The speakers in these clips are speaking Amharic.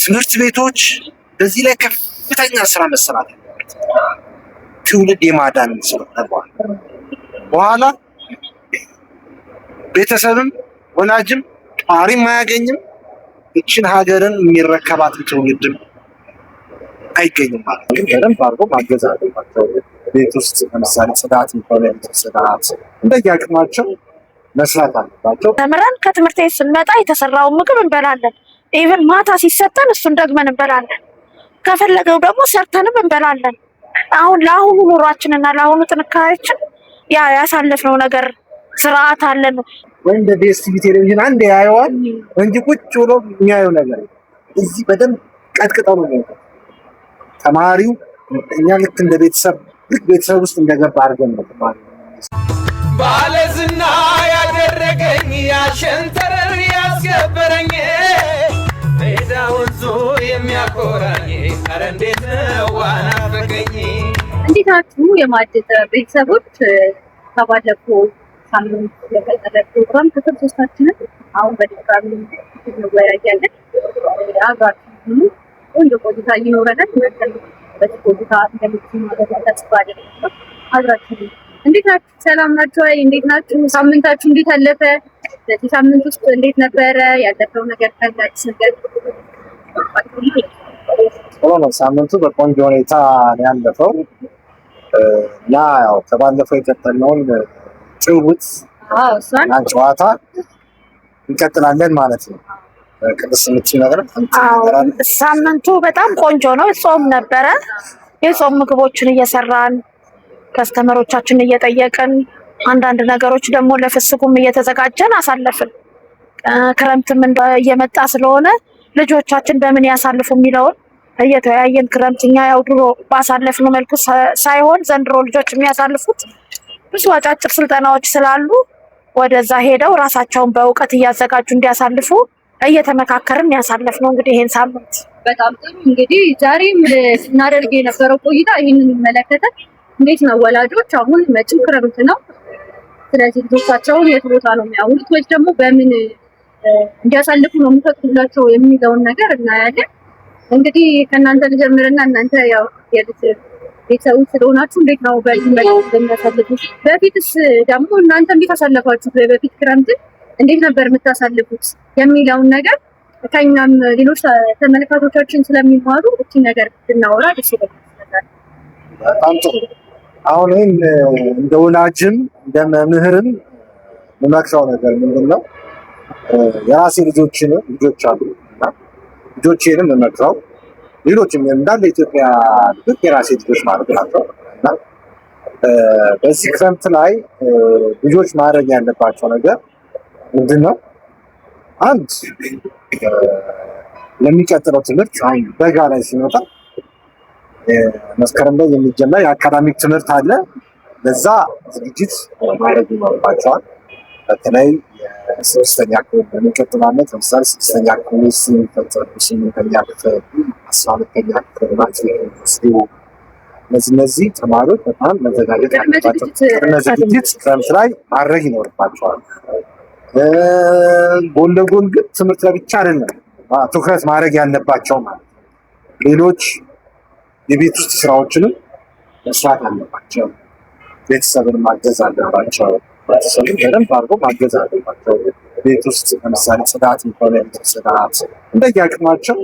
ትምህርት ቤቶች በዚህ ላይ ከፍተኛ ስራ መሰራት አለበት። ትውልድ የማዳን ስለሆነ በኋላ ቤተሰብም ወላጅም ጧሪም አያገኝም። ይችን ሀገርን የሚረከባትን ትውልድም አይገኝም ማለት ነው። ግን በደንብ አድርጎ ማገዝ አለባቸው። ቤት ውስጥ ለምሳሌ ጽዳት የሚባሉ ጽዳት እንደየአቅማቸው መስራት አለባቸው። ተምረን ከትምህርት ቤት ስንመጣ የተሰራውን ምግብ እንበላለን። Even ማታ ሲሰጠን እሱን ደግመን እንበላለን። ከፈለገው ደግሞ ሰርተንም እንበላለን። አሁን ለአሁኑ ኑሯችን እና ለአሁኑ ጥንካሬያችን ያ ያሳለፍነው ነገር ስርዓት አለን። ወይም በዲኤስቲቪ ቴሌቪዥን አንድ ያየዋል እንጂ ቁጭ ብሎ የሚያየው ነገር እዚህ በደንብ ቀጥቅጠው ነው የሚያውቀው። ተማሪው እኛ ልክ እንደ ቤተሰብ ልክ ቤተሰብ ውስጥ እንደገባ አድርገን ነው ተማሪው ባለዝና ያደረገኝ ያሸንተረር ያስገበረኝ ሜዳ ወንዙ የሚያኮራኝ ኧረ እንዴት ነው ዋናፈቀኝ። እንዴት ናችሁ የማዕድ ጥበብ ቤተሰቦች? ከባለፈው ሳምንት የቀጠለ ፕሮግራም ክፍል ሶስታችንን አሁን በድጋሚ እንወያያለን። አብራችሁ ሁኑ። ቆንጆ ቆይታ ይኖረናል። በዚህ ቆይታ እንደምትማሩ ተስፋ አደርጋለሁ። አብራችሁ ሁኑ። እንዴት ናችሁ? ሰላም ናችሁ ወይ? እንዴት ናችሁ? ሳምንታችሁ እንዴት አለፈ? በዚህ ሳምንት ውስጥ እንዴት ነበረ? ያለፈው ነገር ካለ አዲስ ነገር ጥሩ ነው። ሳምንቱ በቆንጆ ሁኔታ ነው ያለፈው እና ያው ከባለፈው የቀጠልነውን ጭውውት እሷን እና ጨዋታ እንቀጥላለን ማለት ነው። ቅድስት የምትይው ነገር አዎ ሳምንቱ በጣም ቆንጆ ነው። ጾም ነበረ። የጾም ምግቦችን እየሰራን customer ኦቻችን እየጠየቅን አንዳንድ ነገሮች ደግሞ ለፍስኩም እየተዘጋጀን አሳለፍን። ክረምትም እየመጣ ስለሆነ ልጆቻችን በምን ያሳልፉ የሚለውን እየተወያየን ክረምት እኛ ያው ድሮ ባሳለፍነው መልኩ ሳይሆን ዘንድሮ ልጆች የሚያሳልፉት ብዙ አጫጭር ስልጠናዎች ስላሉ ወደዛ ሄደው ራሳቸውን በእውቀት እያዘጋጁ እንዲያሳልፉ እየተመካከርን ያሳለፍነው እንግዲህ ይሄን ሳምንት። በጣም ጥሩ። እንግዲህ ዛሬም ስናደርግ የነበረው ቆይታ ይህንን ይመለከታል። እንዴት ነው ወላጆች አሁን መጪው ክረምት ነው። ስለዚህ ልጆቻቸውን የት ቦታ ነው የሚያውሉት ወይስ ደግሞ በምን እንዲያሳልፉ ነው የሚፈቅዱላቸው የሚለውን ነገር እናያለን። እንግዲህ ከእናንተ ልጀምርና እናንተ ያው የልጅ ቤተሰቦች ስለሆናችሁ እንዴት ነው በዚህ መልኩ እንደሚያሳልፉት? በፊትስ ደግሞ እናንተ እንዴት አሳለፋችሁት? በፊት ክረምትን እንዴት ነበር የምታሳልፉት የሚለውን ነገር ከኛም ሌሎች ተመልካቾቻችን ስለሚማሩ እቺ ነገር ብናወራ ደስ ይለኛል። በጣም ጥሩ። አሁን ይህን እንደ ወላጅም እንደ መምህርም የምመክረው ነገር ምንድን ነው? የራሴ ልጆችንም ልጆች አሉ እና ልጆቼንም የምመክረው ሌሎችም እንዳለ ኢትዮጵያ ልጆች የራሴ ልጆች ማለት ናቸው እና በዚህ ክረምት ላይ ልጆች ማድረግ ያለባቸው ነገር ምንድን ነው? አንድ ለሚቀጥለው ትምህርት አሁን በጋ ላይ ሲመጣ መስከረም ላይ የሚጀመር የአካዳሚክ ትምህርት አለ። ለዛ ዝግጅት ማድረግ ይኖርባቸዋል። በተለይ የሶስተኛ ክፍል በሚቀጥለው ዓመት ለምሳሌ ስድስተኛ ክፍል ውስጥ የሚፈጠሩ ስምንተኛ ክፍል፣ 12ኛ ክፍል ማትሪክ የሚወስዱ እነዚህ ተማሪዎች በጣም መዘጋጀት አለባቸው። ቅድመ ዝግጅት ክረምት ላይ ማድረግ ይኖርባቸዋል። ጎን ለጎን ግን ትምህርት ላይ ብቻ አይደለም ትኩረት ማድረግ ያለባቸው ማለት ነው። ሌሎች የቤት ውስጥ ስራዎችንም መስራት አለባቸው። ቤተሰብን ማገዝ አለባቸው። ቤተሰብን በደንብ አድርጎ ማገዝ አለባቸው። ቤት ውስጥ ለምሳሌ ጽዳት የሚባሉ ጽዳት እንደየአቅማቸው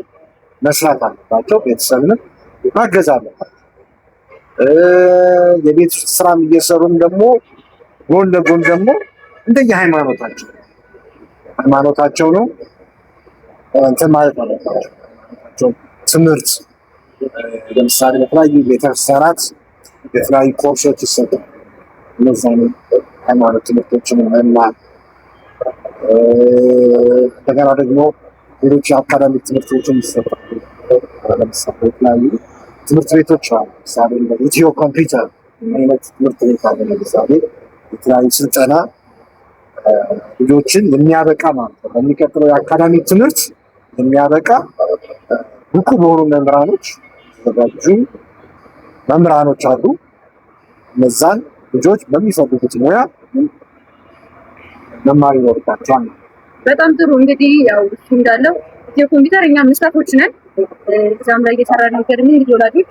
መስራት አለባቸው። ቤተሰብንም ማገዝ አለባቸው። የቤት ውስጥ ስራም እየሰሩም ደግሞ ጎን ለጎን ደግሞ እንደየ ሃይማኖታቸው ሃይማኖታቸው ነው እንትን ማለት አለባቸው። ትምህርት ለምሳሌ በተለያዩ ቤተክርስቲያናት የተለያዩ ኮርሶች ይሰጣል። እነዛን ሃይማኖት ትምህርቶችን መማር እንደገና ደግሞ ሌሎች የአካዳሚክ ትምህርቶችን ይሰጣሉ። ለምሳሌ የተለያዩ ትምህርት ቤቶች አሉ። ለምሳሌ ኢትዮ ኮምፒውተር አይነት ትምህርት ቤት አለ። ለምሳሌ የተለያዩ ስልጠና ልጆችን የሚያበቃ ማለት ነው። በሚቀጥለው የአካዳሚክ ትምህርት የሚያበቃ ብቁ በሆኑ መምህራኖች የተዘጋጁ መምህራኖች አሉ። እነዛን ልጆች በሚፈልጉት ሙያ መማር ይኖርባቸዋል። በጣም ጥሩ። እንግዲህ ያው እሱ እንዳለው ኢትዮ ኮምፒውተር እኛ staff ኦች ነን። እዛም ላይ እየሰራ ነው። እንግዲህ ወላጆች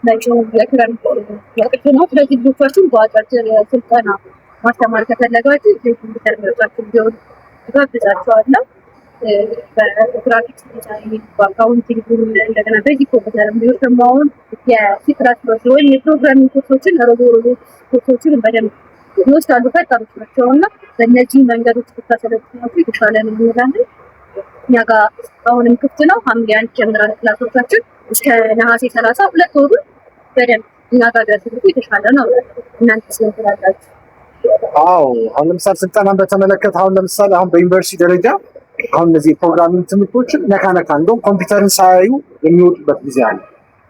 መጪው የክረምት ወቅት ነው። ስለዚህ ልጆቻችን በአጫጭር ስልጠና ማስተማር ከፈለጋችሁ ኮምፒውተር ምርጫችሁ ቢሆን እጋብዛችኋለሁ። በ graphics design፣ በ accounting እንደገና basic ኮምፒውተር ቢሆን ደግሞ አሁን የ C plus plus ወይም የ programming ኮርሶችን ሮቦ ኮርሶችን በደንብ ይወስዳሉ። ፈጣኖች ናቸው እና በእነዚህ መንገዶች ብታሰለጥኗቸው የተሻለ ነው እንላለን። እኛ ጋር አሁንም ክፍት ነው። ሐምሌ 1 ጀምራል class ኦቻችን እስከ ነሐሴ 30 2 ወሩን በደንብ እኛ ጋር ቢያስልኩ የተሻለ ነው። እናንተ ስለምትላላችሁ? አዎ፣ አሁን ለምሳሌ ስልጠናን በተመለከተ አሁን ለምሳሌ አሁን በዩኒቨርሲቲ ደረጃ አሁን እነዚህ የ programming ትምህርቶችን ነካ ነካ እንደውም ኮምፒውተርን ሳያዩ የሚወጡበት ጊዜ አለ።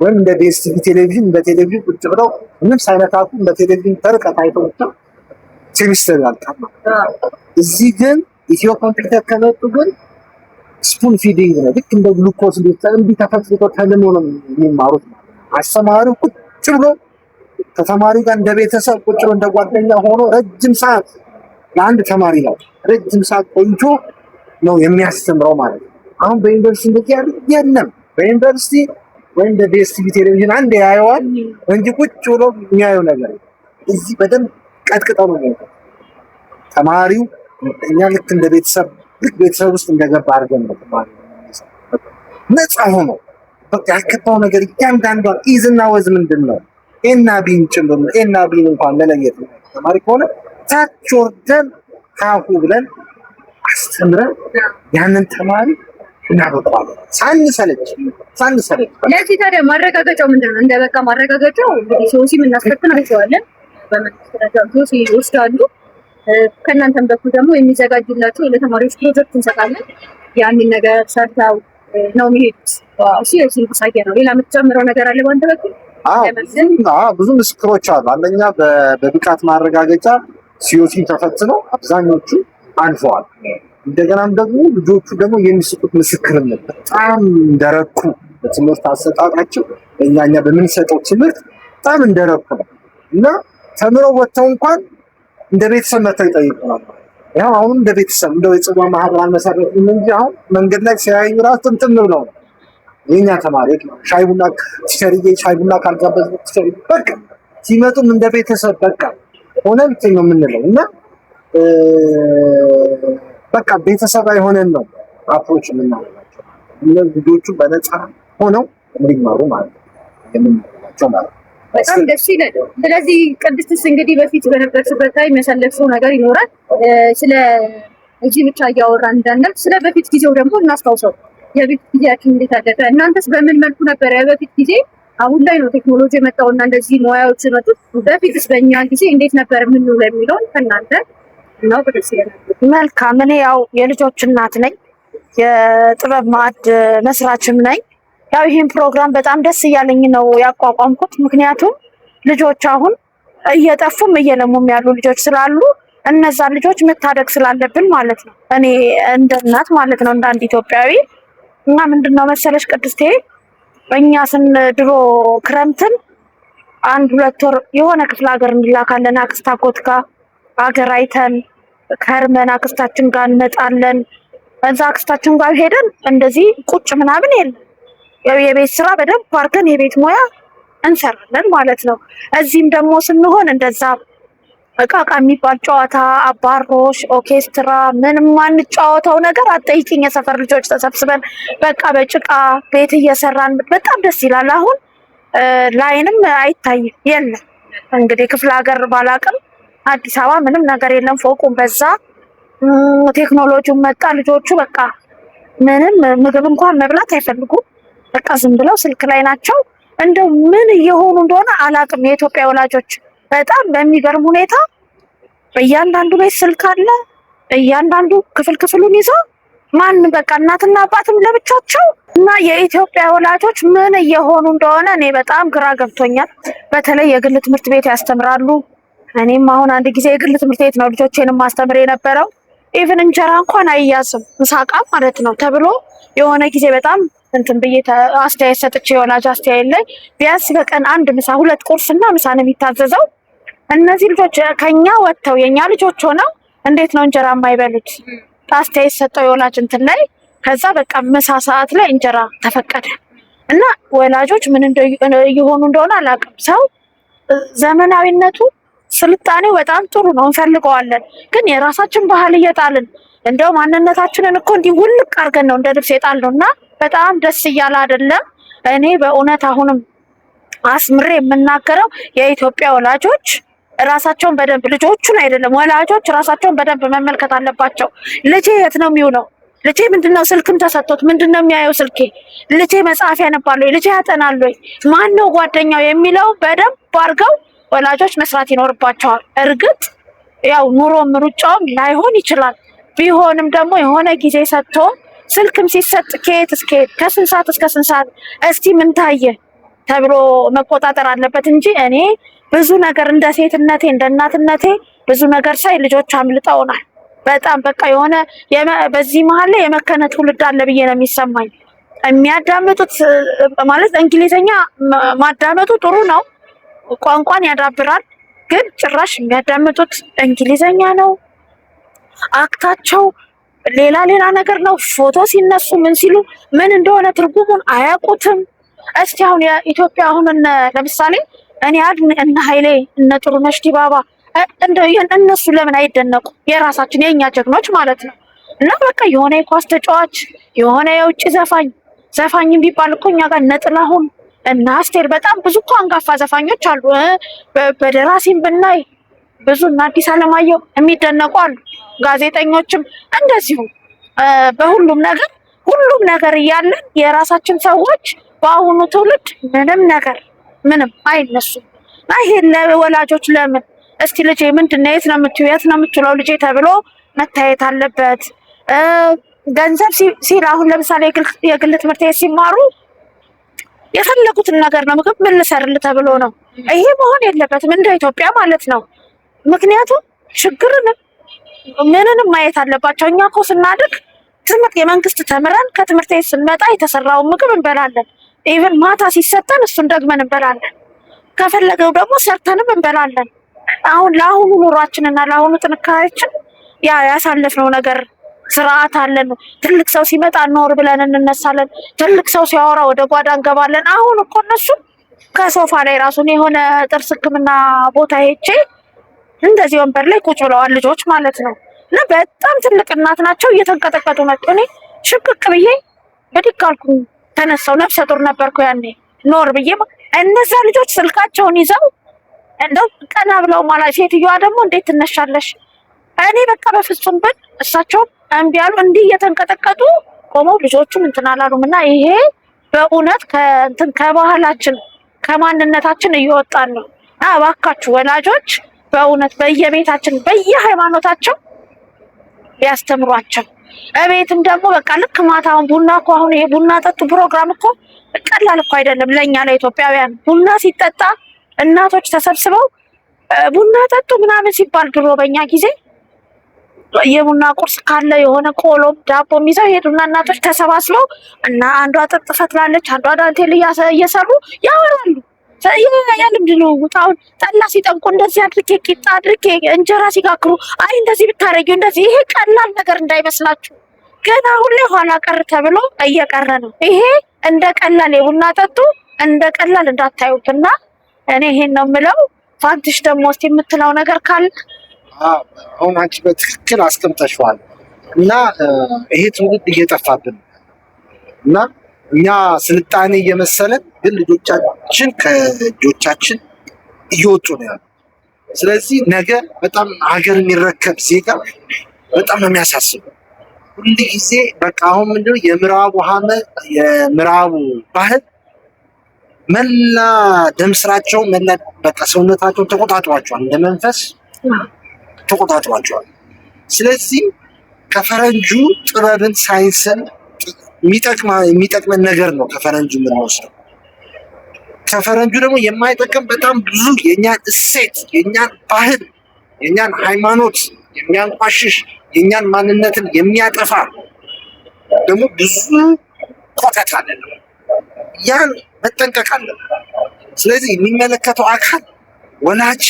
ወይም እንደ ዲኤስቲቪ ቴሌቪዥን እንደ ቴሌቪዥን ቁጭ ብለው ምንም ሳይነካኩ እንደ ቴሌቪዥን ከርቀት አይተው ብቻ ሴሚስተር ያልቃል። እዚህ ግን ኢትዮ ኮምፒውተር ከመጡ ግን spoon feeding ነው። ልክ እንደ ግሉኮስ እንዲህ ተፈትፍቶ ተልሞ ነው የሚማሩት ማለት ነው። አስተማሪው ቁጭ ብሎ ከተማሪው ጋር እንደ ቤተሰብ ቁጭ ብሎ እንደ ጓደኛ ሆኖ ረጅም ሰዓት ለአንድ ተማሪ ነው ረጅም ሰዓት ቆይቶ ነው የሚያስተምረው ማለት ነው። አሁን በዩኒቨርሲቲ እንደዚህ ያለ የለም። በዩኒቨርሲቲ ወይም በዲኤስቲቪ ቴሌቪዥን አንድ ያየዋል እንጂ ቁጭ ብሎ የሚያየው ነገር እዚህ በደንብ ቀጥቅጠው ነው የሚያውቀው። ተማሪው እኛ ልክ እንደ ቤተሰብ ልክ ቤተሰብ ውስጥ እንደገባ አድርገን ነው ተማሪው ነፃ ሆኖ በቃ ያልገባው ነገር እያንዳንዷን is ና was ምንድን ነው A ና B ን ጭምር ነው። A ና B ን እንኳን መለየት ነው ተማሪ ከሆነ ታች ወርደን ሀሁ ብለን አስተምረን ያንን ተማሪ እናበቃዋለን ሳንሰለች ሳንሰለች። ለዚህ ታዲያ ማረጋገጫው ምንድን ነው? እንደ በቃ ማረጋገጫው እንግዲህ COC ም እናስፈትናቸዋለን። በመንግስት ደረጃ COC ይወስዳሉ። ከእናንተም በኩል ደግሞ የሚዘጋጅላቸው ለተማሪዎች ፕሮጀክት እንሰጣለን። ያንን ነገር ሰርተው ነው የሚሄዱት። እሱ የዚህ ማሳያ ነው። ሌላ የምትጨምረው ነገር አለ በአንተ በኩል? አዎ፣ ብዙ ምስክሮች አሉ። አንደኛ በብቃት ማረጋገጫ COC ተፈትነው አብዛኞቹ አልፈዋል። እንደገናም ደግሞ ልጆቹ ደግሞ የሚሰጡት ምስክርነት በጣም እንደረኩ በትምህርት አሰጣጣቸው እኛ በምንሰጠው ትምህርት በጣም እንደረኩ ነው እና ተምረው ወጥተው እንኳን እንደ ቤተሰብ መጥተው ይጠይቁናል። ያው አሁን እንደ ቤተሰብ እንደው የጽዋ ማህበር አልመሰረትንም እንጂ አሁን መንገድ ላይ ሲያዩ ራሱ ጥምጥም ብለው ነው የኛ ተማሪዎች ነው። ሻይ ቡና teacher ዬ፣ ሻይ ቡና ካልጋበዝን teacher ዬ፣ በቃ ሲመጡም እንደ ቤተሰብ በቃ ሆነን እንትን ነው የምንለው እና በቃ ቤተሰባዊ ሆነን ነው approach የምናደርጋቸው። እነዚህ ልጆቹ በነፃ ሆነው እንዲማሩ ማለት ነው የምናደርጋቸው ማለት ነው። በጣም ደስ ይላል። ስለዚህ ቅድስትስ እንግዲህ በፊት በነበርሽበት time ያሳለፍሽው ነገር ይኖራል። ስለ እዚህ ብቻ እያወራን እንዳንል ስለ በፊት ጊዜው ደግሞ እናስታውሰው። የበፊት ጊዜያችን እንዴት አለፈ? እናንተስ በምን መልኩ ነበር የበፊት ጊዜ? አሁን ላይ ነው ቴክኖሎጂ የመጣውና እንደዚህ ሙያዎች የመጡት። በፊትስ በእኛ ጊዜ እንዴት ነበር የምንውለው የሚለውን ከእናንተ ነው ደስ ይለናል። መልካም። እኔ ያው የልጆች እናት ነኝ፣ የጥበብ ማዕድ መስራችም ነኝ። ያው ይህን ፕሮግራም በጣም ደስ እያለኝ ነው ያቋቋምኩት። ምክንያቱም ልጆች አሁን እየጠፉም እየለሙም ያሉ ልጆች ስላሉ እነዛን ልጆች መታደግ ስላለብን ማለት ነው። እኔ እንደ እናት ማለት ነው እንደ አንድ ኢትዮጵያዊ እና ምንድነው መሰለሽ ቅድስቴ፣ እኛ ስን ድሮ ክረምትን 1-2 ወር የሆነ ክፍለ ሀገር እንላካለን። አክስት አጎት ጋር አገር አይተን ከርመን አክስታችን ጋር እንመጣለን። እዛ አክስታችን ጋር ሄደን እንደዚህ ቁጭ ምናምን የለም። ያው የቤት ስራ በደንብ አድርገን የቤት ሙያ እንሰራለን ማለት ነው። እዚህም ደግሞ ስንሆን እንደዛ እቃ እቃ የሚባል ጨዋታ፣ አባሮሽ፣ ኦርኬስትራ ምንም ማንጫወተው ነገር አትጠይቂኝ። የሰፈር ልጆች ተሰብስበን በቃ በጭቃ ቤት እየሰራን በጣም ደስ ይላል። አሁን ላይንም አይታይም የለም። እንግዲህ ክፍለ ሀገር ባላቅም አዲስ አበባ ምንም ነገር የለም። ፎቁም በዛ፣ ቴክኖሎጂውን መጣ። ልጆቹ በቃ ምንም ምግብ እንኳን መብላት አይፈልጉም። በቃ ዝም ብለው ስልክ ላይ ናቸው። እንደው ምን እየሆኑ እንደሆነ አላቅም። የኢትዮጵያ ወላጆች በጣም በሚገርም ሁኔታ እያንዳንዱ ቤት ስልክ አለ። እያንዳንዱ ክፍል ክፍሉን ይዞ ማን በቃ እናትና አባትም ለብቻቸው እና የኢትዮጵያ ወላጆች ምን እየሆኑ እንደሆነ እኔ በጣም ግራ ገብቶኛል። በተለይ የግል ትምህርት ቤት ያስተምራሉ። እኔም አሁን አንድ ጊዜ የግል ትምህርት ቤት ነው ልጆቼን ማስተምር የነበረው። even እንጀራ እንኳን አይያዝም ምሳቃ ማለት ነው ተብሎ የሆነ ጊዜ በጣም እንትን ብዬ አስተያየት ሰጥቼ የወላጅ አስተያየት ላይ ቢያንስ በቀን አንድ ምሳ ሁለት ቁርስና ምሳ ነው የሚታዘዘው። እነዚህ ልጆች ከኛ ወጥተው የኛ ልጆች ሆነው እንዴት ነው እንጀራ የማይበሉት? አስተያየት ሰጠው የወላጅ እንትን ላይ። ከዛ በቃ ምሳ ሰዓት ላይ እንጀራ ተፈቀደ። እና ወላጆች ምን እየሆኑ እንደሆነ አላውቅም። ሰው ዘመናዊነቱ ስልጣኔው በጣም ጥሩ ነው፣ እንፈልገዋለን። ግን የራሳችን ባህል እየጣልን እንደው ማንነታችንን እኮ እንዲህ ውልቅ አድርገን ነው እንደ ልብስ የጣልነው እና በጣም ደስ እያለ አይደለም። እኔ በእውነት አሁንም አስምሬ የምናገረው የኢትዮጵያ ወላጆች ራሳቸውን በደንብ፣ ልጆቹን አይደለም፣ ወላጆች ራሳቸውን በደንብ መመልከት አለባቸው። ልጄ የት ነው የሚውለው? ልጄ ምንድነው ስልክም ተሰጥቶት ምንድነው የሚያየው? ስልኬ ልጄ መጽሐፍ ያነባል ወይ? ልጄ ያጠናል ወይ? ማን ነው ጓደኛው የሚለው በደንብ አድርገው ወላጆች መስራት ይኖርባቸዋል። እርግጥ ያው ኑሮም ሩጫውም ላይሆን ይችላል። ቢሆንም ደግሞ የሆነ ጊዜ ሰጥቶ ስልክም ሲሰጥ ከየት እስከ የት፣ ከስንት ሰዓት እስከ ስንት ሰዓት፣ እስቲ ምን ታየ ተብሎ መቆጣጠር አለበት እንጂ እኔ ብዙ ነገር እንደ ሴትነቴ፣ እንደ እናትነቴ ብዙ ነገር ሳይ ልጆች አምልጠውናል። በጣም በቃ የሆነ በዚህ መሀል ላይ የመከነ ትውልድ አለ ብዬ ነው የሚሰማኝ። የሚያዳምጡት ማለት እንግሊዘኛ ማዳመጡ ጥሩ ነው፣ ቋንቋን ያዳብራል። ግን ጭራሽ የሚያዳምጡት እንግሊዘኛ ነው። አክታቸው ሌላ ሌላ ነገር ነው። ፎቶ ሲነሱ ምን ሲሉ ምን እንደሆነ ትርጉሙን አያውቁትም። እስቲ አሁን የኢትዮጵያ አሁን እነ ለምሳሌ እኔ እነ ኃይሌ፣ እነ ጥሩነሽ ዲባባ፣ እንደው እነሱ ለምን አይደነቁ? የራሳችን የእኛ ጀግኖች ማለት ነው። እና በቃ የሆነ የኳስ ተጫዋች፣ የሆነ የውጭ ዘፋኝ፣ ዘፋኝም ቢባል እኮ እኛ ጋር እነ ጥላሁን እና አስቴር፣ በጣም ብዙ እኮ አንጋፋ ዘፋኞች አሉ። በደራሲም ብናይ ብዙ እና አዲስ አለማየሁ የሚደነቁ አሉ። ጋዜጠኞችም እንደዚሁ። በሁሉም ነገር፣ ሁሉም ነገር እያለን የራሳችን ሰዎች በአሁኑ ትውልድ ምንም ነገር ምንም አይነሱም። እና ይሄ ለወላጆች ለምን እስቲ ልጄ ምንድን ነው፣ የት ነው የምትውለው፣ የት ነው የምትውለው ልጄ ተብሎ መታየት አለበት። ገንዘብ ሲል አሁን ለምሳሌ የግል ትምህርት ቤት ሲማሩ የፈለጉትን ነገር ነው፣ ምግብ ምን ልሰርልህ ተብሎ ነው። ይሄ መሆን የለበትም እንደ ኢትዮጵያ ማለት ነው። ምክንያቱም ችግርንም ምንንም ማየት አለባቸው። እኛ እኮ ስናድግ ትምህርት የመንግስት ተምረን ከትምህርት ቤት ስንመጣ የተሰራውን ምግብ እንበላለን። Even ማታ ሲሰጠን እሱን ደግመን እንበላለን። ከፈለገው ደግሞ ሰርተንም እንበላለን። አሁን ለአሁኑ ኑሯችንና ለአሁኑ ጥንካሬያችን ያ ያሳለፍነው ነገር ስርዓት አለን። ትልቅ ሰው ሲመጣ ኖር ብለን እንነሳለን። ትልቅ ሰው ሲያወራ ወደ ጓዳ እንገባለን። አሁን እኮ እነሱ ከሶፋ ላይ ራሱን የሆነ ጥርስ ሕክምና ቦታ ሄጄ እንደዚህ ወንበር ላይ ቁጭ ብለዋል ልጆች ማለት ነው። እና በጣም ትልቅ እናት ናቸው፣ እየተንቀጠቀጡ መጡ። እኔ ሽቅቅ ብዬ ብድግ አልኩኝ፣ ተነሳው። ነፍሰ ጡር ነበርኩ ያኔ። ኖር ብዬ እነዛ ልጆች ስልካቸውን ይዘው እንደው ቀና ብለው ማለት፣ ሴትዮዋ ደግሞ እንዴት ትነሻለሽ? እኔ በቃ በፍጹም ብል እሳቸውም እምቢ አሉ። እንዲህ እየተንቀጠቀጡ ቆመው ልጆቹም እንትን አላሉም። እና ይሄ በእውነት ከእንትን ከባህላችን ከማንነታችን እየወጣን ነው። እና እባካችሁ ወላጆች በእውነት በየቤታችን በየሃይማኖታቸው ቢያስተምሯቸው፣ እቤትም ደግሞ በቃ ልክ ማታውን ቡና እኮ፣ አሁን ይሄ ቡና ጠጡ ፕሮግራም እኮ ቀላል እኮ አይደለም ለእኛ ለኢትዮጵያውያን። ቡና ሲጠጣ እናቶች ተሰብስበው ቡና ጠጡ ምናምን ሲባል ድሮ በእኛ ጊዜ የቡና ቁርስ ካለ የሆነ ቆሎም ዳቦም ይዘው ይሄዱና እናቶች ተሰባስበው እና አንዷ ጥጥ ፈትላለች፣ አንዷ ዳንቴል እየሰሩ ያወራሉ። የልምድ ልውውጥ። አሁን ጠላ ሲጠምቁ እንደዚህ አድርጌ፣ ቂጣ አድርጌ፣ እንጀራ ሲጋግሩ አይ እንደዚህ ብታረጊው እንደዚህ፣ ይሄ ቀላል ነገር እንዳይመስላችሁ። ግን አሁን ላይ ኋላ ቀር ተብሎ እየቀረ ነው። ይሄ እንደ ቀላል የቡና ጠጡ እንደ ቀላል እንዳታዩትና እኔ ይሄን ነው የምለው። ፋንትሽ ደግሞ እስኪ የምትለው ነገር ካለ። አሁን አንቺ በትክክል አስቀምጠሽዋል እና ይሄ ትውልድ እየጠፋብን ነው እና እኛ ስልጣኔ እየመሰለን ግን ልጆቻችን ከእጆቻችን እየወጡ ነው ያሉ። ስለዚህ ነገ በጣም ሀገር የሚረከብ ዜጋ በጣም ነው የሚያሳስበው። ሁል ጊዜ በቃ አሁን ምንድነው የምዕራቡ ባህል መላ ደም ስራቸው፣ መላ በቃ ሰውነታቸውን ተቆጣጥሯቸዋል፣ እንደ መንፈስ ተቆጣጥሯቸዋል። ስለዚህ ከፈረንጁ ጥበብን፣ ሳይንስን፣ የሚጠቅመን ነገር ነው ከፈረንጁ የምንወስደው። ከፈረንጁ ደግሞ የማይጠቅም በጣም ብዙ የእኛን እሴት፣ የእኛን ባህል፣ የእኛን ሃይማኖት የሚያንቋሽሽ፣ የእኛን ማንነትን የሚያጠፋ ደግሞ ብዙ ኮተት አለ። ያን መጠንቀቅ አለብን። ስለዚህ የሚመለከተው አካል ወላጅ፣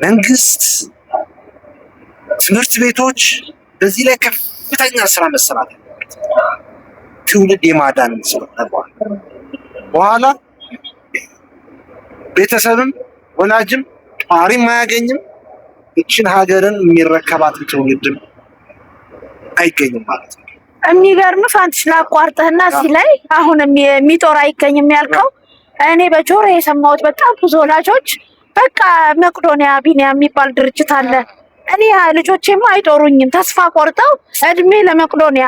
መንግስት፣ ትምህርት ቤቶች በዚህ ላይ ከፍተኛ ስራ መሰራት አለበት። ትውልድ የማዳን ስለሆነ በኋላ ቤተሰብም ወላጅም ጧሪም አያገኝም። ይችን ሀገርን የሚረከባት ትውልድም አይገኝም ማለት ነው። የሚገርም ፋንትሽ ላቋርጥህና እዚህ ላይ አሁን የሚጦር አይገኝም ያልከው እኔ በጆሮ የሰማሁት በጣም ብዙ ወላጆች በቃ መቅዶኒያ ቢኒያ የሚባል ድርጅት አለ፣ እኔ ልጆቼማ አይጦሩኝም ተስፋ ቆርጠው እድሜ ለመቅዶኒያ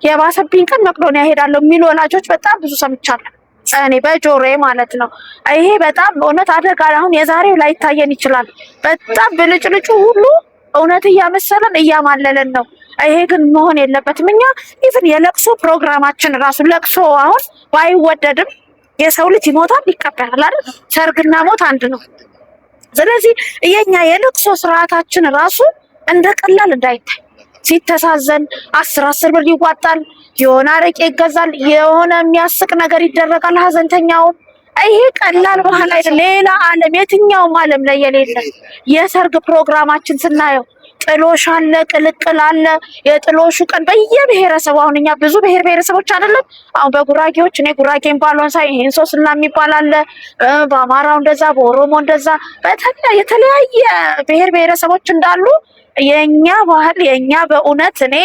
የባሰብኝ ቀን መቅዶኒያ እሄዳለሁ የሚሉ ወላጆች በጣም ብዙ ሰምቻለሁ። እኔ በጆሮዬ ማለት ነው። ይሄ በጣም እውነት አደጋ። አሁን የዛሬው ላይታየን ይችላል። በጣም ብልጭልጩ ሁሉ እውነት እያመሰለን እያማለለን ነው። ይሄ ግን መሆን የለበትም። እኛ even የለቅሶ ፕሮግራማችን ራሱ ለቅሶ አሁን ባይወደድም የሰው ልጅ ይሞታል፣ ይቀበራል አይደል? ሰርግና ሞት አንድ ነው። ስለዚህ የኛ የለቅሶ ስርዓታችን ራሱ እንደ ቀላል እንዳይታይ ሲተሳዘን 10 10 ብር ይዋጣል፣ የሆነ አረቄ ይገዛል፣ የሆነ የሚያስቅ ነገር ይደረጋል። ሀዘንተኛውም ይሄ ቀላል ባህል አይደለም። ሌላ ዓለም የትኛውም ዓለም ላይ የሌለ የሰርግ ፕሮግራማችን ስናየው ጥሎሽ አለ፣ ቅልቅል አለ። የጥሎሹ ቀን በየብሔረሰቡ አሁን እኛ ብዙ ብሔር ብሔረሰቦች አይደለም። አሁን በጉራጌዎች እኔ ጉራጌን ባልሆን ሳይ ይሄን ሶስና የሚባል አለ፣ በአማራው እንደዛ፣ በኦሮሞ እንደዛ፣ የተለያየ ብሔር ብሔረሰቦች እንዳሉ የኛ ባህል የኛ በእውነት እኔ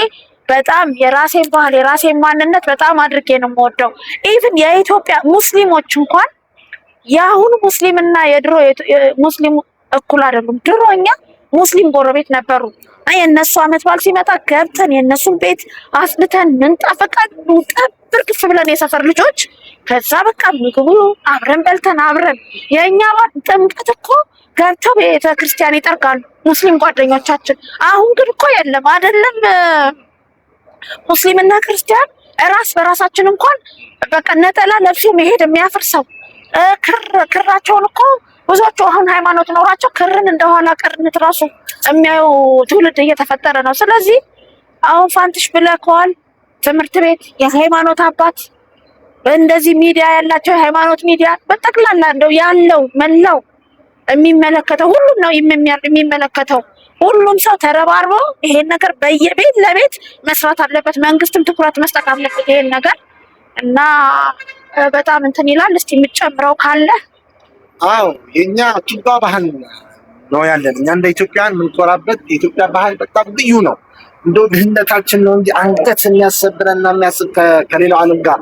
በጣም የራሴን ባህል የራሴን ማንነት በጣም አድርጌ ነው የምወደው። even የኢትዮጵያ ሙስሊሞች እንኳን የአሁኑ ሙስሊምና የድሮ ሙስሊም እኩል አይደሉም። ድሮ እኛ ሙስሊም ጎረቤት ነበሩ። የእነሱ አመት በዓል ሲመጣ ገብተን የእነሱን ቤት አጽድተን ምንጣፍ በቃ ጠብር ግፍ ብለን የሰፈር ልጆች ከዛ በቃ ምግቡ አብረን በልተን አብረን የእኛ ጥምቀት እኮ ገብተው ቤተ ክርስቲያን ይጠርጋሉ ሙስሊም ጓደኞቻችን። አሁን ግን እኮ የለም አይደለም ሙስሊምና ክርስቲያን እራስ በራሳችን እንኳን በቃ ነጠላ ለብሶ መሄድ የሚያፍር ሰው ክራቸውን እኮ ብዙዎቹ አሁን ሃይማኖት ኖሯቸው ክርን እንደኋላ ቀርነት ራሱ የሚያዩ ትውልድ እየተፈጠረ ነው። ስለዚህ አሁን ፋንትሽ ብለከዋል። ትምህርት ቤት የሃይማኖት አባት እንደዚህ ሚዲያ ያላቸው የሃይማኖት ሚዲያ በጠቅላላ እንደው ያለው መላው የሚመለከተው ሁሉም ነው የሚመለከተው። ሁሉም ሰው ተረባርቦ ይሄን ነገር በየቤት ለቤት መስራት አለበት። መንግስትም ትኩረት መስጠት አለበት ይሄን ነገር እና በጣም እንትን ይላል። እስቲ የምትጨምረው ካለ? አዎ የኛ ቱባ ባህል ነው ያለን። እኛ እንደ ኢትዮጵያን የምንኮራበት የኢትዮጵያ ባህል በጣም ልዩ ነው። እንደው ድህነታችን ነው እንጂ አንገት የሚያሰብረንና የሚያስብ ከሌላው ዓለም ጋር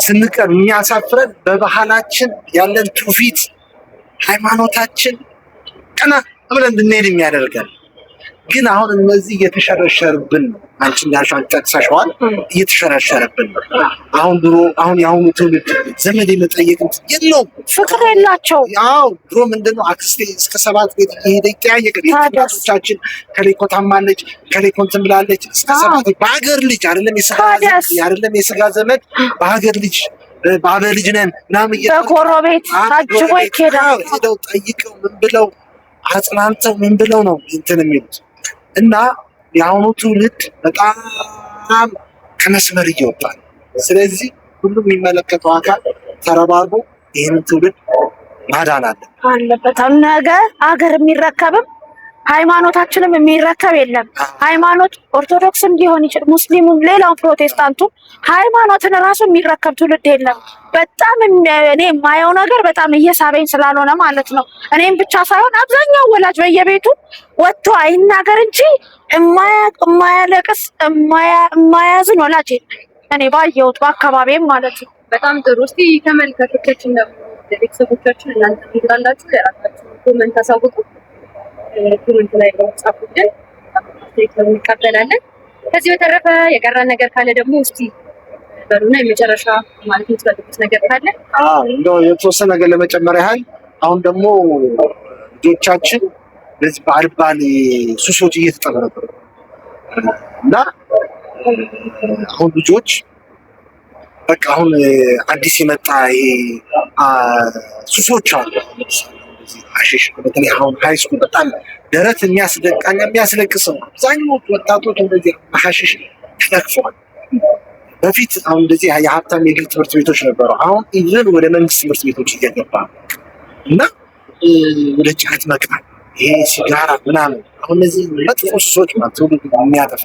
ስንቀር የሚያሳፍረን በባህላችን ያለን ትውፊት፣ ሃይማኖታችን ቀና ብለን እንድንሄድ የሚያደርገን ግን አሁን እነዚህ እየተሸረሸርብን ነው። አንቺ እንዳልሽው ጠቅሰሽዋል፣ እየተሸረሸረብን ነው። አሁን ድሮ አሁን የአሁኑ ትውልድ ዘመድ የመጠየቅ የለውም፣ ፍቅር የላቸው። አዎ ድሮ ምንድነው አክስቴ እስከ 7 ቤት እየሄደ ይጠያየቃል። እናቶቻችን ከሌ እኮ ታማለች፣ ከሌ እኮ እንትን ብላለች፣ እስከ 7 በሀገር ልጅ አይደለም የስጋ አይደለም የስጋ ዘመድ በሀገር ልጅ በአበ ልጅ ነን ምናምን በጎረቤት ታጅቦ ይኬዳል። ሄደው ጠይቀው ምን ብለው አጽናንተው ምን ብለው ነው እንትን የሚሉት እና የአሁኑ ትውልድ በጣም ከመስመር እየወጣ ነው። ስለዚህ ሁሉም የሚመለከተው አካል ተረባርቦ ይህንን ትውልድ ማዳን አለበት። ነገ አገር የሚረከብም ሃይማኖታችንም የሚረከብ የለም። ሃይማኖት ኦርቶዶክስም ሊሆን ይችላል፣ ሙስሊሙም፣ ሌላው ፕሮቴስታንቱ ሃይማኖትን ራሱ የሚረከብ ትውልድ የለም። በጣም እኔ የማየው ነገር በጣም እየሳበኝ ስላልሆነ ማለት ነው። እኔም ብቻ ሳይሆን አብዛኛው ወላጅ በየቤቱ ወጥቶ አይናገር እንጂ የማያለቅስ የማያዝን ወላጅ የለም። እኔ ባየሁት በአካባቢም ማለት ነው። በጣም ጥሩ። እስቲ ተመልካቾቻችን ደግሞ ቤተሰቦቻችን እናንተ ምን ትላላችሁ? የራሳችሁ comment አሳውቁ። comment ላይ ጻፉልን፣ አስተያየት እንቀበላለን። ከዚህ በተረፈ የቀረን ነገር ካለ ደግሞ እስቲ በሉና የመጨረሻ ማለት የምትፈልጉት ነገር ካለ። አዎ እንደው የተወሰነ ነገር ለመጨመር ያህል አሁን ደግሞ ልጆቻችን በዚህ በአልባሌ ሱሶች እየተጠመዱ እና አሁን ልጆች በቃ አሁን አዲስ የመጣ ይሄ ሱሶች አሉ። ሐሺሽ በተለይ አሁን high school በጣም ደረት የሚያስደቃና የሚያስለቅስ ነው። አብዛኛዎቹ ወጣቶች እንደዚህ ሐሺሽ ተለክፈዋል። በፊት አሁን እንደዚህ የሀብታም የግል ትምህርት ቤቶች ነበሩ። አሁን even ወደ መንግስት ትምህርት ቤቶች እየገባ እና ወደ ጫት መቃም፣ ይሄ ሲጋራ ምናምን፣ አሁን እነዚህ መጥፎ ሱሶች ማለት ትውልድ የሚያጠፋ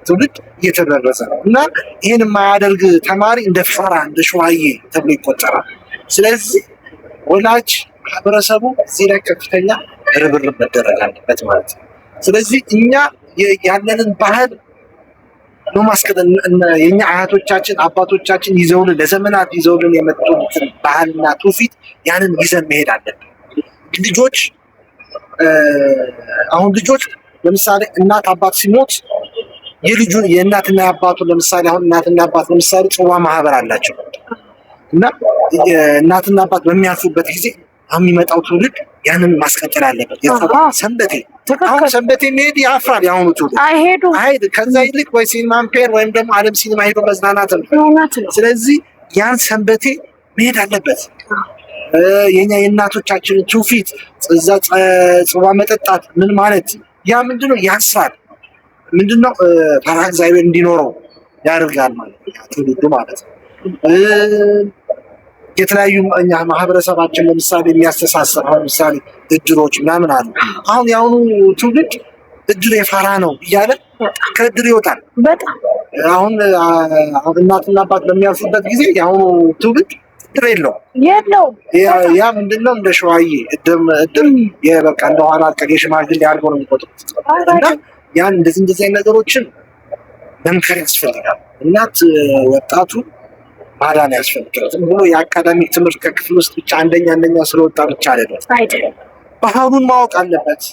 ትውልድ እየተበረዘ ነው እና ይህን የማያደርግ ተማሪ እንደ ፋራ እንደ ሸዋዬ ተብሎ ይቆጠራል። ስለዚህ ወላጅ ማህበረሰቡ እዚህ ላይ ከፍተኛ ርብርብ መደረግ አለበት ማለት ነው። ስለዚህ እኛ ያለንን ባህል ነው ማስቀጠል። የኛ አያቶቻችን አባቶቻችን ይዘውልን ለዘመናት ይዘውልን የመጡትን ባህልና ትውፊት ያንን ይዘን መሄድ አለብን። ልጆች አሁን ልጆች ለምሳሌ እናት አባት ሲሞት የልጁን የእናትና የአባቱ ለምሳሌ አሁን እናትና አባት ለምሳሌ ጽዋ ማህበር አላቸው እና እናትና አባት በሚያርፉበት ጊዜ አሁን የሚመጣው ትውልድ ያንን ማስቀጠል አለበት። ሰንበቴ አሁን ሰንበቴ መሄድ ያፍራል። የአሁኑ ትውልድ አይሄዱም። አይሄድ ከዛ ይልቅ ወይ ሲኒማ አምፔር ወይም ደግሞ ዓለም ሲኒማ ሄዶ መዝናናት ነው። ስለዚህ ያን ሰንበቴ መሄድ አለበት። የኛ የእናቶቻችንን ትውፊት እዛ ጽዋ መጠጣት ምን ማለት ያ ምንድነው ያስራል። ምንድነው ፈሪሃ እግዚአብሔር እንዲኖረው ያደርጋል ማለት ነው ትውልዱ ማለት ነው። የተለያዩ እኛ ማህበረሰባችን ለምሳሌ የሚያስተሳስር አሁን ለምሳሌ እድሮች ምናምን አሉ። አሁን የአሁኑ ትውልድ እድር የፋራ ነው እያለ ከእድር ይወጣል። በጣም አሁን እናትና አባት በሚያልፉበት ጊዜ የአሁኑ ትውልድ እድር የለውም የለውም። ያ ምንድነው እንደ ሸዋዬ እድር በቃ እንደኋላ ቀር የሽማግሌ አድርገው ነው የሚቆጥሩት። እና ያን እንደዚህ እንደዚህ አይነት ነገሮችን መምከር ያስፈልጋል። እናት ወጣቱ ማዳን ያስፈልጋል። ዝም ብሎ የአካዳሚክ ትምህርት ከክፍል ውስጥ ብቻ አንደኛ አንደኛ ስለወጣ ብቻ አይደለም። ባህሉን ማወቅ አለበት።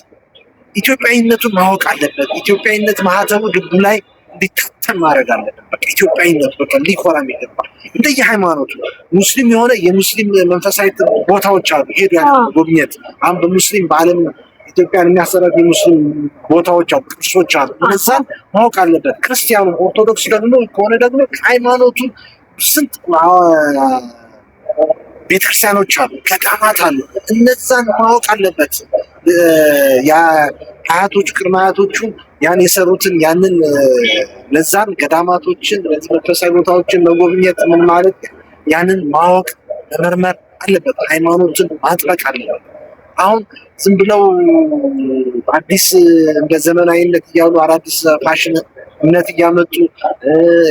ኢትዮጵያዊነቱን ማወቅ አለበት። ኢትዮጵያዊነት ማህተሙ ልቡ ላይ እንዲታተም ማድረግ አለበት። በቃ ኢትዮጵያዊነቱ በቃ ሊኮራ የሚገባ እንደየ ሃይማኖቱ ሙስሊም የሆነ የሙስሊም መንፈሳዊ ቦታዎች አሉ፣ ሄዱ ያ ጎብኘት። አሁን በሙስሊም በዓለም ኢትዮጵያን የሚያሰራት የሙስሊም ቦታዎች አሉ፣ ቅርሶች አሉ። እነዛን ማወቅ አለበት። ክርስቲያኑ ኦርቶዶክስ ደግሞ ከሆነ ደግሞ ሃይማኖቱ ስንት ቤተክርስቲያኖች አሉ፣ ገዳማት አሉ። እነዛን ማወቅ አለበት። አያቶቹ ቅድመ አያቶቹ ያን የሰሩትን ያንን እነዛን ገዳማቶችን መንፈሳዊ ቦታዎችን መጎብኘት ምን ማለት ያንን ማወቅ መመርመር አለበት። ሃይማኖትን ማጥበቅ አለበት። አሁን ዝም ብለው አዲስ እንደ ዘመናዊነት እያሉ አዳዲስ ፋሽን እምነት እያመጡ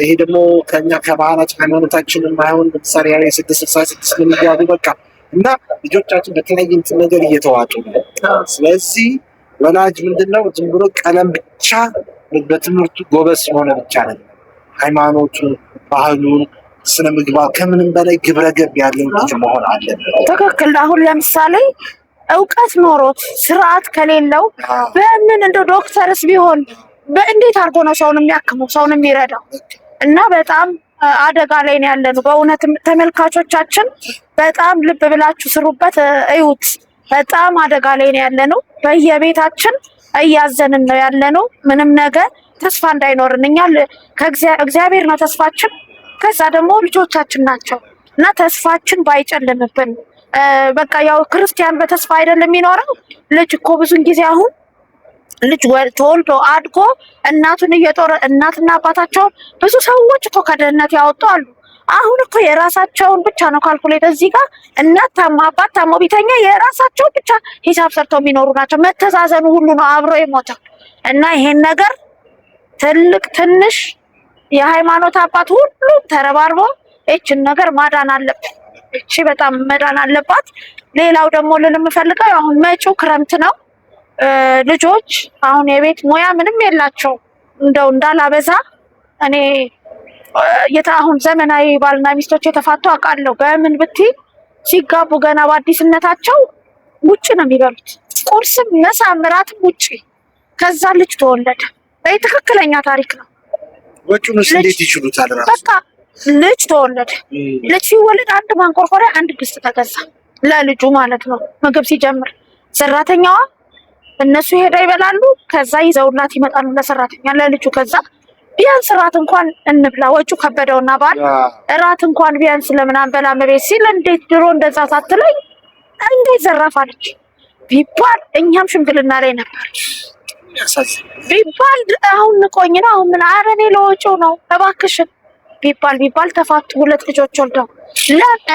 ይሄ ደግሞ ከኛ ከባህላችን ሃይማኖታችን የማይሆን ለምሳሌ ያ 666 ምን እያሉ በቃ እና ልጆቻችን በተለያየ እንትን ነገር እየተዋጡ ነው። ስለዚህ ወላጅ ምንድነው ዝም ብሎ ቀለም ብቻ በትምህርቱ ጎበዝ ስለሆነ ብቻ ነው ሃይማኖቱን፣ ባህሉን፣ ስነ ምግባር ከምንም በላይ ግብረ ገብ ያለው ልጅ መሆን አለበት። ትክክል። አሁን ለምሳሌ እውቀት ኖሮት ስርዓት ከሌለው በምን እንደ ዶክተርስ ቢሆን በእንዴት አድርጎ ነው ሰውን የሚያክመው ሰውን የሚረዳው? እና በጣም አደጋ ላይ ነው ያለነው። በእውነት ተመልካቾቻችን በጣም ልብ ብላችሁ ስሩበት፣ እዩት። በጣም አደጋ ላይ ነው ያለነው። በየቤታችን እያዘንን ነው ያለነው። ምንም ነገር ተስፋ እንዳይኖርን እኛ ከእግዚአብሔር ነው ተስፋችን፣ ከዛ ደግሞ ልጆቻችን ናቸው እና ተስፋችን ባይጨልምብን በቃ ያው ክርስቲያን በተስፋ አይደለም የሚኖረው። ልጅ እኮ ብዙን ጊዜ አሁን ልጅ ተወልዶ አድጎ እናቱን እየጦረ እናትና አባታቸውን ብዙ ሰዎች እኮ ከድህነት ያወጡ አሉ። አሁን እኮ የራሳቸውን ብቻ ነው calculate። እዚህ ጋር እናት ታማ አባት ታሞ ቢተኛ የራሳቸውን ብቻ ሂሳብ ሰርተው የሚኖሩ ናቸው። መተዛዘኑ ሁሉ ነው አብሮ የሞተው እና ይሄን ነገር ትልቅ ትንሽ የሃይማኖት አባት ሁሉም ተረባርቦ ይችን ነገር ማዳን አለብን። እቺ በጣም መዳን አለባት። ሌላው ደግሞ ልል የምፈልገው አሁን መጪው ክረምት ነው። ልጆች አሁን የቤት ሙያ ምንም የላቸው። እንደው እንዳላበዛ እኔ አሁን ዘመናዊ ባልና ሚስቶች የተፋቱ አውቃለሁ። በምን ብትይ ሲጋቡ ገና በአዲስነታቸው ውጭ ነው የሚበሉት። ቁርስም ምሳም እራትም ውጭ። ከዛ ልጅ ተወለደ። ይህ ትክክለኛ ታሪክ ነው። ወጪውንስ እንዴት ይችሉታል? ራሱ በቃ ልጅ ተወለደ። ልጅ ሲወለድ አንድ ማንቆርቆሪያ አንድ ድስት ተገዛ ለልጁ ማለት ነው። ምግብ ሲጀምር ሰራተኛዋ እነሱ ሄደው ይበላሉ። ከዛ ይዘውላት ይመጣሉ ለሰራተኛ ለልጁ። ከዛ ቢያንስ እራት እንኳን እንብላ ወጪው ከበደውና ባል እራት እንኳን ቢያንስ ለምን አንበላም ቤት ሲል እንዴት ድሮ እንደዛ ሳትለኝ እንዴት ዘራፍ አለች ቢባል እኛም ሽምግልና ላይ ነበር ቢባል አሁን ንቆኝ ነው አሁን ምን ኧረ እኔ ለወጪው ነው እባክሽን ቢባል ቢባል ተፋቱ። ሁለት ልጆች ወልደው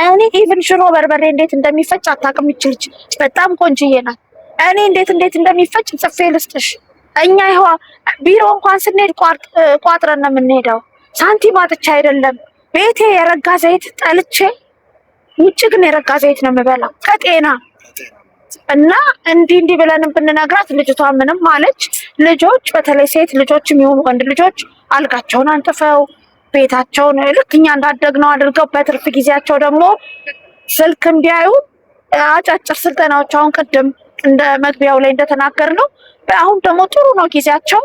እኔ even ሽሮ በርበሬ እንዴት እንደሚፈጭ አታውቅም። ይች ልጅ በጣም ቆንጅዬ ናት። እኔ እንዴት እንዴት እንደሚፈጭ ጽፌ ልስጥሽ። እኛ ይኸው ቢሮ እንኳን ስንሄድ ቋጥረን ነው የምንሄደው። ሳንቲም አጥቼ አይደለም፣ ቤቴ የረጋ ዘይት ጠልቼ፣ ውጭ ግን የረጋ ዘይት ነው የምበላው ከጤና እና እንዲህ እንዲህ ብለን ብንነግራት ልጅቷ ምንም አለች። ልጆች በተለይ ሴት ልጆች የሚሆኑ ወንድ ልጆች አልጋቸውን አንጥፈው ቤታቸውን ልክ እኛ እንዳደግነው አድርገው በትርፍ ጊዜያቸው ደግሞ ስልክ ቢያዩ አጫጭር ስልጠናዎች አሁን ቅድም እንደ መግቢያው ላይ እንደተናገር ነው። አሁን ደግሞ ጥሩ ነው ጊዜያቸው፣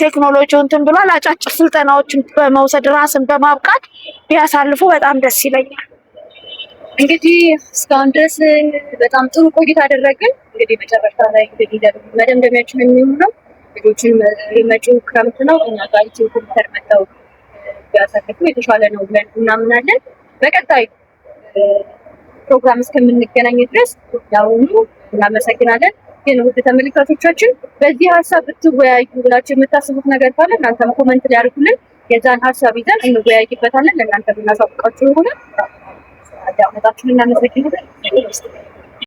ቴክኖሎጂው እንትን ብሏል። አጫጭር ስልጠናዎችን በመውሰድ ራስን በማብቃት ቢያሳልፉ በጣም ደስ ይለኛል። እንግዲህ እስካሁን ድረስ በጣም ጥሩ ቆይታ አደረግን። እንግዲህ መጨረሻ ላይ እንግዲህ መደምደሚያችን የሚሆነው ልጆችን መጪው ክረምት ነው፣ እኛ ጋር ኢትዮ ኮምፒውተር መጥተው ቢያሳልፉ የተሻለ ነው ብለን እናምናለን። በቀጣይ ፕሮግራም እስከምንገናኝ ድረስ ያሁኑ እናመሰግናለን። ግን ውድ ተመልካቾቻችን በዚህ ሀሳብ ብትወያዩ ብላችሁ የምታስቡት ነገር ካለ እናንተም comment ላይ አድርጉልን። የዛን ሀሳብ ይዘን እንወያይበታለን። ለእናንተ የምናሳውቃችሁ ይሆናል። አዳመጣችሁን እናመሰግናለን።